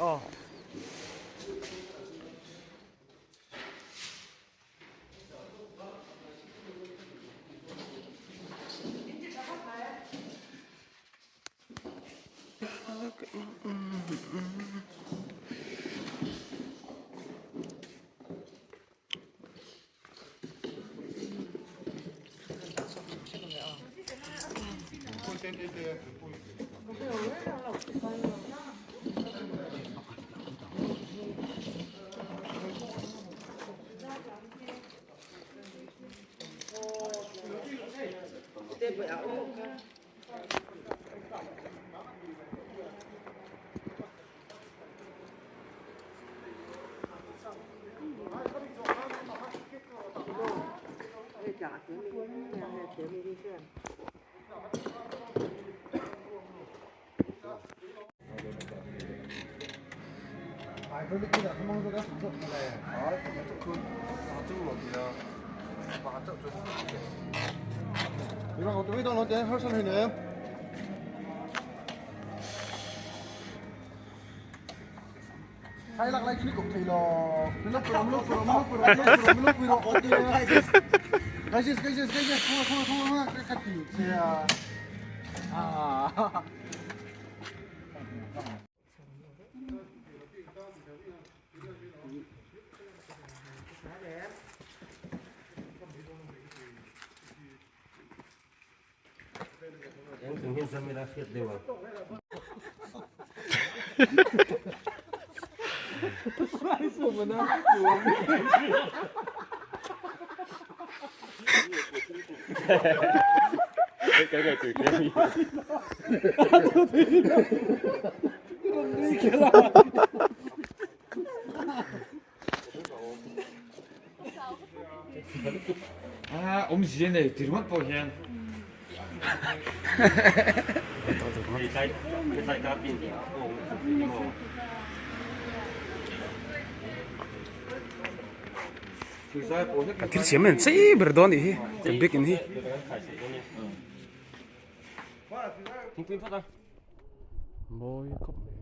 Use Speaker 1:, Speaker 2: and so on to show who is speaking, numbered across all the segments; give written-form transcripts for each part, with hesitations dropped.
Speaker 1: Aw.
Speaker 2: Awmzia nei ti ringawt pawh hian
Speaker 1: Kan thil siam hian chei ber dawn anih hi kan biakin hi. Mawi khawp mai.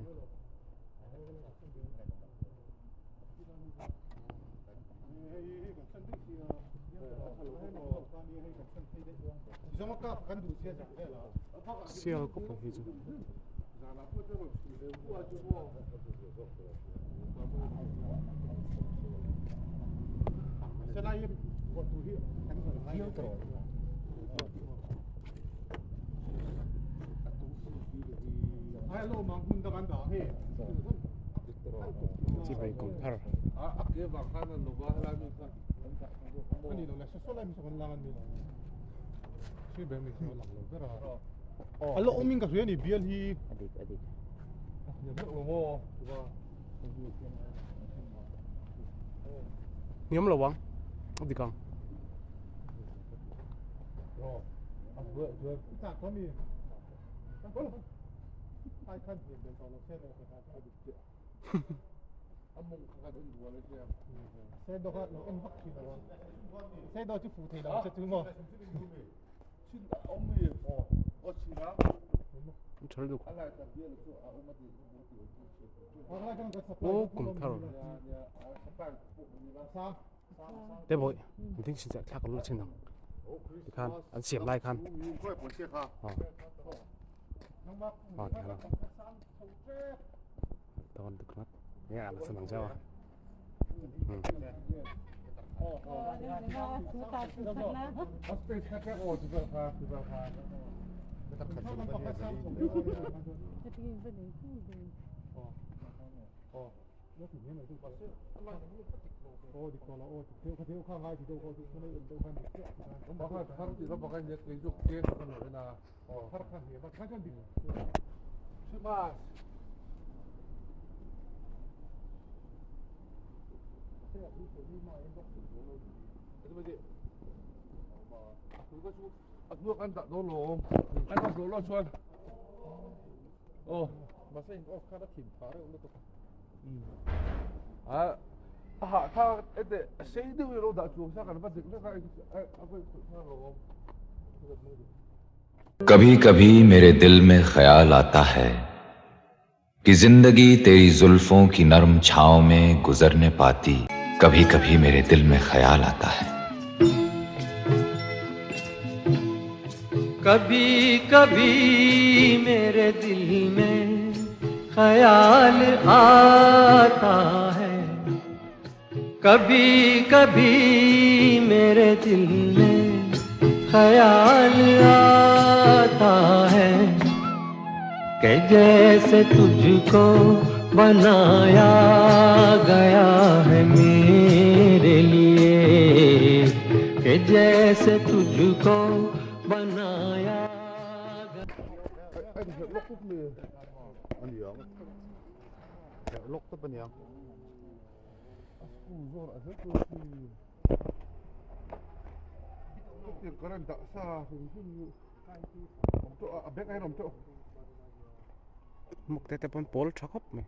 Speaker 1: Sial khawp mai hi chu. Chibai kum thar. Niam lo ang a dik ang. Aw kum thar te bawih an thing chhin chiah thlak a lo la chhin ang tikhan an siam lai khan aw aw tikhan dawn tuk ringawt enge a la chhan ang zeuh a.
Speaker 3: कभी कभी मेरे दिल में ख्याल आता है। कि जिंदगी तेरी जुल्फों की नर्म छांव में गुजरने पाती कभी कभी मेरे दिल में ख्याल आता है
Speaker 4: कभी कभी मेरे दिल में ख्याल आता है कभी कभी मेरे दिल में ख्याल आता है कि जैसे तुझको बनाया गया है मेरे लिए कि जैसे तुझको बनाया
Speaker 1: Muk te te pawn pawl tha khawp mai.